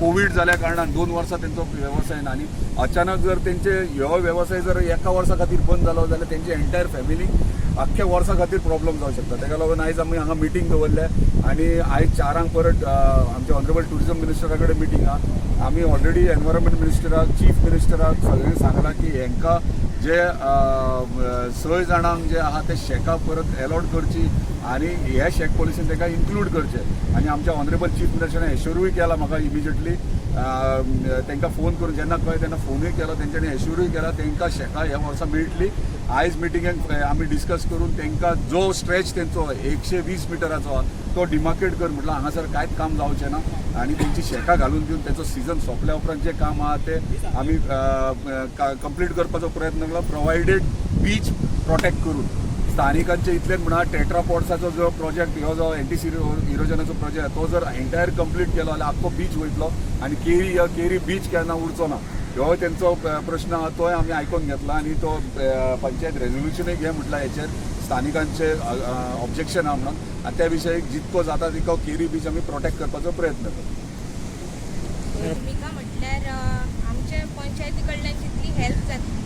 Covid जाल्या कारणान 2 वर्सां तेंचो वेवसाय ना आनी अचानक जर तेंचे हो वेवसाय जर एका वर्सा खातीर बंद जालो जाल्यार तेंची एंटायर फॅमिली अख्ख्या वर्सा खातीर प्रॉब्लम जावं शकता. ताका लागून आयज आमी हांगा मिटींग दवरल्या आनी आयज 4 बरांक परत आमच्या ऑनरेबल ट्युरिजम मिनिस्टरा कडेन मिटींग आहा. आमी ऑलरेडी एनवायरमेंट मिनिस्टराक, चीफ मिनिस्टराक सगळ्यांक सांगलां की हांकां जे स जाणांक जे आहा ते शॅकां परत एलॉट करची आनी हे शॅक पॉलिसीन तांकां इन्क्लूड करचे. आनी आमच्या ऑनरेबल चीफ मिनिस्टरान एश्योरूय केला म्हाका. इमिजिएटली तांकां फोन करून जेन्ना कळ्ळें तेन्ना फोनूय केलो तेंच्यांनी, एश्योरूय केला तांकां शॅकां ह्या वर्सा मेळटली. आयज मिटिंगेक आमी डिस्कस करून तांकां जो स्ट्रेच तेंचो 120 मिटराचो आहा तो डिमार्केट कर म्हटलं. हांगासर कांयच काम जावचें ना आनी तेंची शॅकां घालून दिवन तेचो सिजन सोंपल्या उपरांत जें काम आहा तें आमी कंप्लीट करपाचो प्रयत्न केला, प्रोवायडेड बीच प्रोटेक्ट करून. स्थानिकांचे इतलेच म्हणा, टेट्रापॉड्साचो जो प्रोजेक्ट, हो जो एंटी इरोजनाचो प्रोजेक्ट, तो जर एंटायर कंप्लीट केलो जाल्यार आख्खो बीच वयतलो आनी केरी केरी बीच केन्ना उरचो ना. हो तेंचो प्रश्न आहा, तोय आमी आयकोन घेतला आनी तो पंचायत रेजोल्युशनूय घे म्हटला हेचेर, स्थानिकांचे ऑब्जेक्शन आहा म्हणून. आनी त्या विशयी जितको जाता तितको केरी बीच आमी प्रोटेक्ट करपाचो प्रयत्न करता. भुमिका म्हटल्यार आमच्या पंचायती कडल्यान जितली हेल्प जातली.